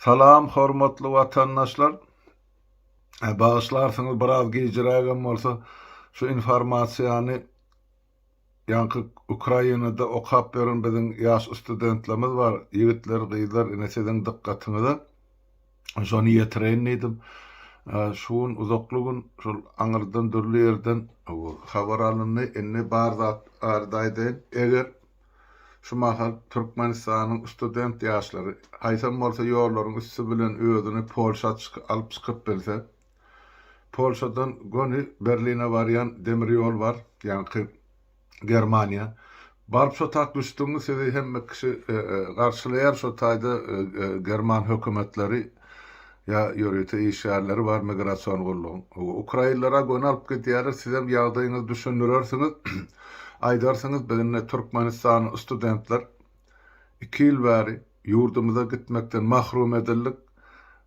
Salam hormatly watandaşlar. Bagyşlarsyňyz biraz gijirägem bolsa şu informasiýany ýaňky Ukrainada okap ýören biziň ýaş studentlerimiz bar, ýigitler, gyzlar ine siziň dykgatyňyza şony ýetireýin diýdim. Şu gün uzakly gün şol aňyrdan dürli ýerden habar alyndy. Indi bar zat barada aýdaýyn. Eger Şu mahal Türkmenistanyň student ýaşlary haýsam bolsa ýollaryň üsti bilen özüni Polşa alyp çykyp bilse, Polşadan göni Berline barýan demir ýol bar, ýaňky Germaniýa. Baryp şo tak düşdüňmi sizi hemme kişi garşylaýar şo taýda german hökümetleri ýa ýörite işgärleri bar migrasion gullugyň. Ukrainlara göni alyp gidýärler, sizem ýagdaýyňyzy düşündirersiňiz, aýdarsyňyz biz indi Türkmenistanly studentler iki ýyl bäri ýurdumyza gitmekden mahrum edildik.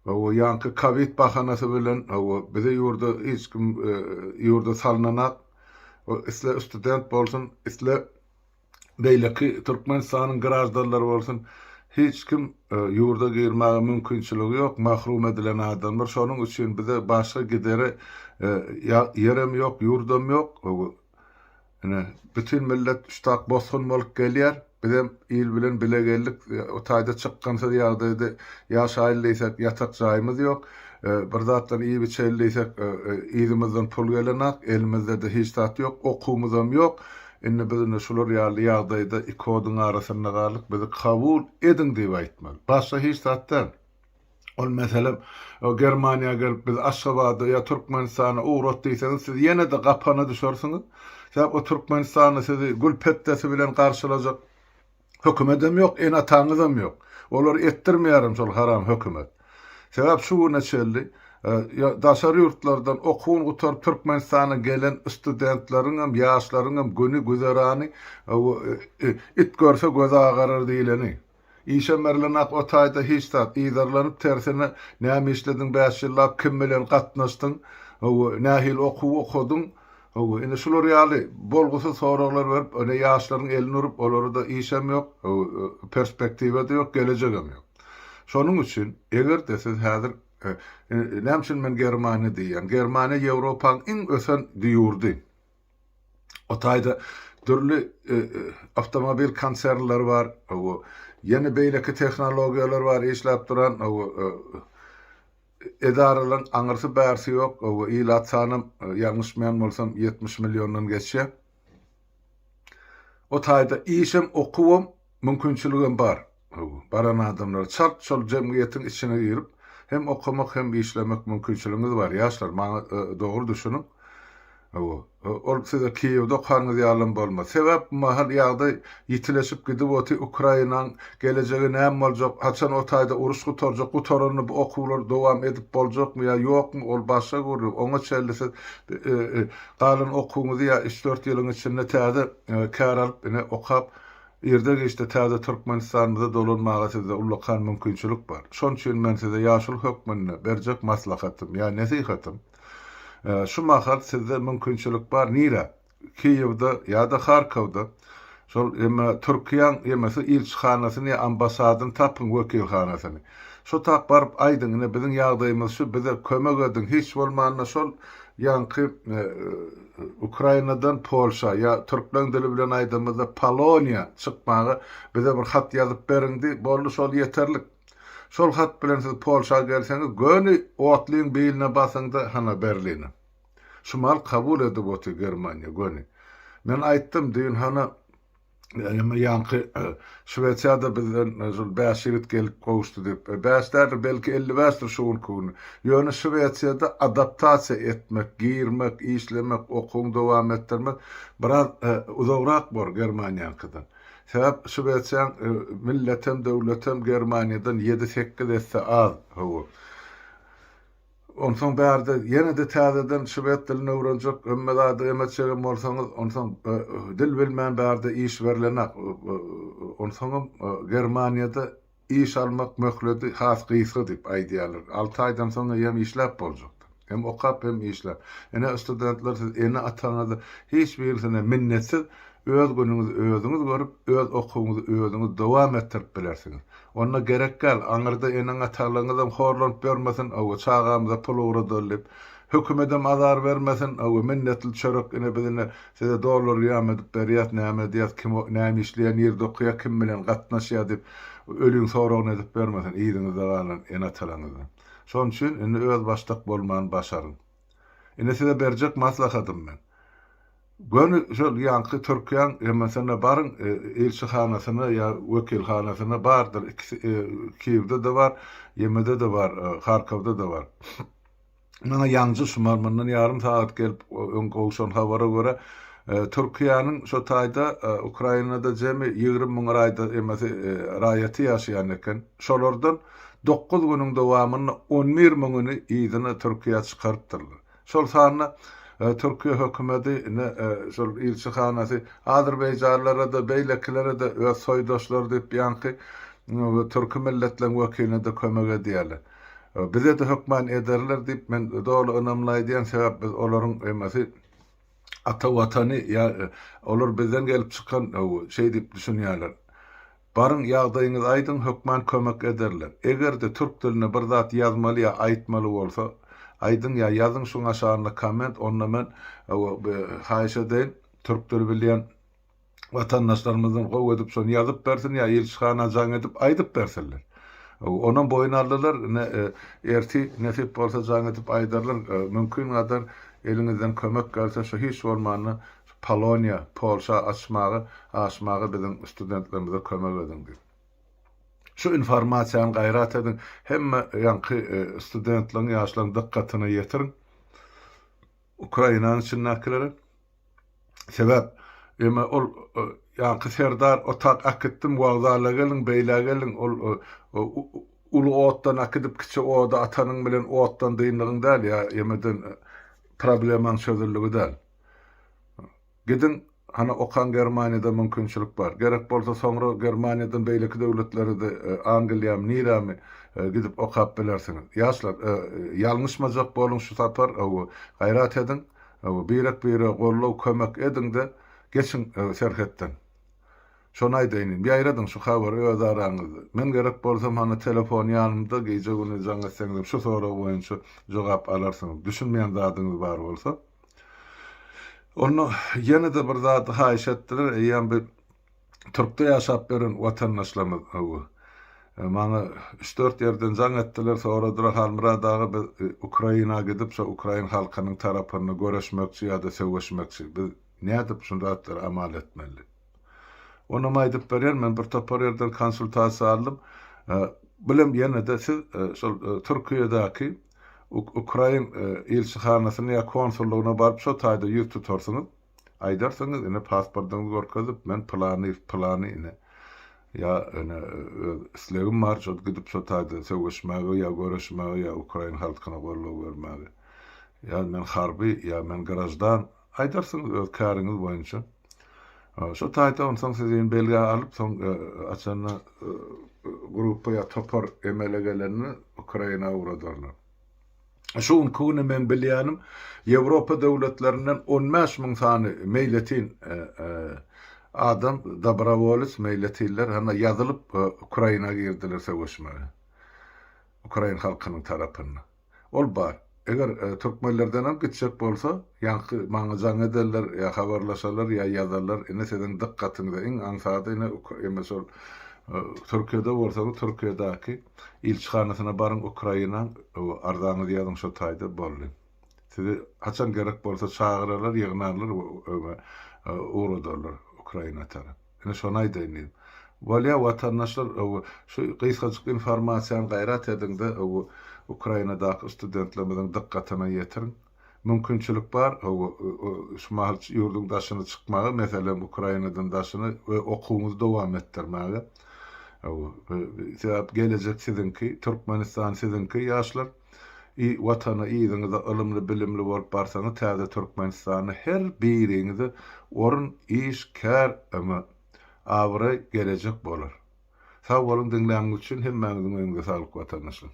Hawa, ýaňky kowid bahanasy bilen hawa bizi ýurda hiç kim ýurda salynanak. Isle student bolsun, isle beýleki Türkmenistanyň graždanlary bolsun, hiç kim ýurda girmäge mümkinçiligi ýok, mahrum edilen adamlar. Şonuň üçin bize başga gidere ýerem ýok, ýurdam ýok. Ine, bütin millet ştak bosgun bolup gelýär. Bizem il bilen bile geldik. O taýda çykgynsyz ýagdaýda ýaşaýyl diýsek, ýatak jaýymyz ýok. Bir zatlar iýip-içeýli diýsek, yzymyzdan pul gelenak, elimizde-de hiç zat ýok, okuwymyzam ýok. Indi biz indi şular ýaly ýagdaýda iki oduň arasynda galdyk, bizi kabul ediň diýip aýtmaly. Başga hiç zat däl. Ol meselem, Germaniýa gelip bizi Aşgabada ýa Türkmenistana ugrat diýseňiz, siz ýene-de gapana düşersiňiz. Sebäp o Türkmenistanda sizi gül petdesi bilen garşylajak Hökümedem ýok, ene-ataňyzam ýok. Olary etdirmeýärem şol haram hökümet. Sebäp şu güne çenli daşary ýurtlardan okuwyny gutaryp Türkmenistana gelen studentleriňem, ýaşlaryňam güni, güzerany it görse gözi agarar diýleni. Işem berlenak o taýda hiç zat. Yzarlanyp tersine näme işlediň bäş ýyllap, kim bilen gatnaşdyň, nähili okuw okadyň, Hawa, ine şular ýaly bolgusyz soraglar berip, ine ýaşlaryň elini urup, olara-da işem ýok, perspektiwa-da ýok, gelejegem ýok. Şonuň üçin, eger-de siz häzir, näme üçin men Germaniýa diýýän? Germaniýa Ýewropaň iň ösen ýurdy. O taýda dürli awtomobil konsernleri bar, hawa, ýene beýleki tehnologiýalar bar işläp duran, hawa, Edaralaryň aňyrsy bärsi ýok, hawa, ilat sanam, ýalňyşmaýan bolsam, 70 milliondan geçýär. O taýda işem, okuwam, mümkinçiligem bar. Hawa, baran adamlar çalt şol jemgyýetiň içine girip, hem okamak, hem işlemek mümkinçiligiňiz bar. Ýaşlar, maňa dogry düşüniň. Hawa, ol size Kiýewde okanyňyz ýalam bolmaz. Sebäp bu mahal ýagdaý ýitileşip gidip oty, Ukrainaň gelejegi näme boljak, haçan o taýda uruş gutarjak, gutaranda bu okuwlar dowam edip boljakmy ýa ýokmy ol başga gürrüň, oňa çenli siz galan okuwyňyzy ýa üç-dört ýylyň içinde täze kär alyp ine okap irde-giçde täze Türkmenistanymyza dolanmaga sizde ullakan mümkinçilik bar. Şon üçin men size ýaşuly hökmünde berjek maslahatym ýa nesihatym, Şu mahal sizde mümkinçilik bar nirä? Kiýewde ýa-da Harkowda şol eme Türkiýäň emesi ilçihanasyny ýa ambasadyny tapyň wekilhanasyny. Şo tak baryp aýdyň ine biziň ýagdaýymyz şu bize kömek ediň hiç bolmanda şol ýaňky Ukrainadan Polşa ýa türkleň dili bilen aýdamyzda Poloniýa çykmaga bize bir hat ýazyp beriň diý boldy şol ýeterlik. Şol hat bilen siz Polşa gelseňiz, göni otlyň biline basyňda hana Berline. Şu mal kabul edip otyr Germaniýa göni. Men aýtdym düýn hana eme ýaňky Şwesiýada bizden şol bäş ýigit gelip gowuşdy diýip. Bäş däldir belki 55-dir şu günki güni. Ýöne Şwesiýada adaptasiýa etmek, girmek, işlemek, okuwyňy dowam etdirmek biraz uzagrak bor Germaniýaňkydan. Sebäp Şwesiýaň milletem döwletem Germaniýadan ýedi-sekiz esse az hawa. Onsoň bärde ýene-de täzeden şwed dilini öwrenjek hemme zady em etjegem bolsaňyz onsoň dil bilmän bärde iş berlenak. Onsoňam Germaniýada Iş almak möhledi has gysga diýip aýdýarlar. Alty aýdan soň eýýäm işläp boljakdy. Hem okap hem işläp. Ine studentler siz ene-ataňyza hiç birisine minnetsiz. Öz günüňizi özüňiz görüp, öz okuwyňyzy özüňiz dowam etdirip bilersiňiz. Onda gerek däl, aňyrda eneň-atalygyňyzam horlanyp ýörmesin, hawa, çagamyza pul ugradaly diýip. Hökümedem azar bermesin, hawa, minnetli çörek, ine biz ine size dollar ýam edip berýäs, näme edýäs, kim näme işleýär, nirde okaýar, kim bilen gatnaşýar diýip, öliň soragyny edip bermesin yzyňyzda galan ene-atalaryňyzdan. Şonuň üçin indi özbaşdak bolmany başaryň. Ine size berjek maslahatym men. Göni şol ýaňky Türkiýäň hemmesine baryň ilçihanasyna ýa wekilhanasyna bardyr ikisi Kiýewde-de bar, ýemede-de bar, Harkowda-da bar. Maňa ýaňja şumar mundan ýarym sagat gelip öň gowşan habara görä Türkiýäniň şo taýda Ukrainada jemi 20 müň raýda emesi raýaty ýaşaýan eken. Şolardan 9 günüň dowamynda 11 müňüni yzyna Türkiýä çykarypdyrlar. Şol sanda Türkiýe hökümeti ine şol ilçihanasy azerbaýjanlara-da beýlekilere-de öz soýdaşlary diýip ýaňky türki milletleň wekiline-de kömek edýärler. Bize-de hökman ederler diýip men doly ynamly aýdýan sebäp biz olaryň emesi ata watany ýa olar bizden gelip çykan şeý diýip düşünýärler. Baryň ýagdaýyňyzy aýdyň hökman kömek ederler. Eger-de türk dilinde bir zat ýazmaly ýa aýtmaly bolsa aýdyň ýa ýazyň şuň aşagynda komment onda men haýyş edeýin türk dili bilýän watandaşlarymyzdan gowy edip şony ýazyp bersin ýa ilçihana jaň edip aýdyp bersinler. Onam boýun aldylar. Ine erti nesip bolsa jaň edip aýdarlar. Mümkin gadar eliňizden kömek gelse şu hiç bolmanda şu Poloniýa, Polşa açmaga, aşmaga biziň studentlerimize kömek ediň diýip. Şu informasiýany gaýrat ediň. Hemme ýaňky studentleriň, ýaşlaryň dykgatyna ýetiriň. Ukrainanyň içindäkilere. Sebäp, eme ol ýaňky serdar otak äkitdim, wokzala geliň, beýlä geliň, ol uly otdan äkidip kiçi oda atanyň bilen otdan dyndygyň däl ýa emeden problemaň çözüldigi däl. Gidiň, hany okaň Germaniýada mümkinçilik bar. Gerek bolsa soňra Germaniýadan beýleki döwletlere-de Angliýamy, nirämi gidip okap bilersiňiz. Ýaşlar, ýalňyşmajak boluň şu sapar, gaýrat ediň. Birek-birege goldaw, kömek ediň-de, geçiň serhetden. Şony aýdaýyn diýdim. Ýaýradyň şu habary öz araňyzda. Men gerek bolsam hany telefon ýanymda, gije-gündiz jaň etseňizem şu sorag boýunça jogap alarsyňyz. Düşünmeýän zadyňyz bar bolsa. Onda ýene-de bir zady haýyş etdiler, eýýäm bir Türkde ýaşap ýören watandaşlarymyz hawa. Maňa üç-dört ýerden jaň etdiler, soradylar, Halmyrat aga biz Ukraina gidip şo ukrain halkynyň tarapynda göreşmekçi ýa-da söweşmekçi. Biz nädip şu zatlary amal etmeli? Onam aýdyp berýän, men bir topar ýerden konsultasiýa aldym. Bilem ýene-de siz şol Türkiýedäki ukrain ilçihanasyna ýa konsullygyna baryp şo taýda ýüz tutarsyňyz. Aýdarsyňyz ine pasportyňyzy görkezip men pylany pylany ine ýa ine öz islegim bar şol gidip şo taýda söweşmäge ýa göreşmäge ýa ukrain halkyna goldaw bermäge ýa men harby ýa men graždan aýdarsyňyz öz käriňiz boýunça şo taýda onsoň sizi belgä alyp soň haçanda gruppa ýa topar emele gelende Ukraina ugradarlar. Şu günki güne meň bilýänim Ýewropa döwletlerinden 15 müň sany meýletin adam, dobrowolec meýletinler hana ýazylyp Ukraina girdiler söweşmäge. Ukrain halkynyň tarapynda. Ol bar. Eger türkmenlerdenem gitjek bolsa, ýaňky maňa jaň ederler, ýa habarlaşarlar, ýa ýazarlar, ine siziň dykgatyňyza iň aňsady ine eme şol Türkiýede bolsaňyz Türkiýedäki Ilçihanasyna baryň Ukrainaň arzaňyzy ýazyň şo taýda boldy. Sizi haçan gerek bolsa çagyrarlar ýygnarlar we ugradarlar Ukraina tarap. Ine şony aýdaýyn diýdim. Bolýa watandaşlar şu gysgajyk informasiýany gaýrat ediňde Ukrainadaky studentlerimiziň dykgatyna ýetiriň. Mümkinçilik bar, hawa, şu mahal ýurduň daşyna çykmaga, meselem, Ukrainadan daşyna we okuwyňyzy dowam etdirmäge. Hawa, sebäp gelejek siziňki, Türkmenistan siziňki, ýaşlar. I Watana yzyňyza ylymly-bilimli bolup barsaňyz, täze Türkmenistanda her biriňize orun, iş, kär, abraý, gelejek bolar. Sag boluň diňläniňiz üçin, hemmäňiziň öňüňize saglyk watandaşlar.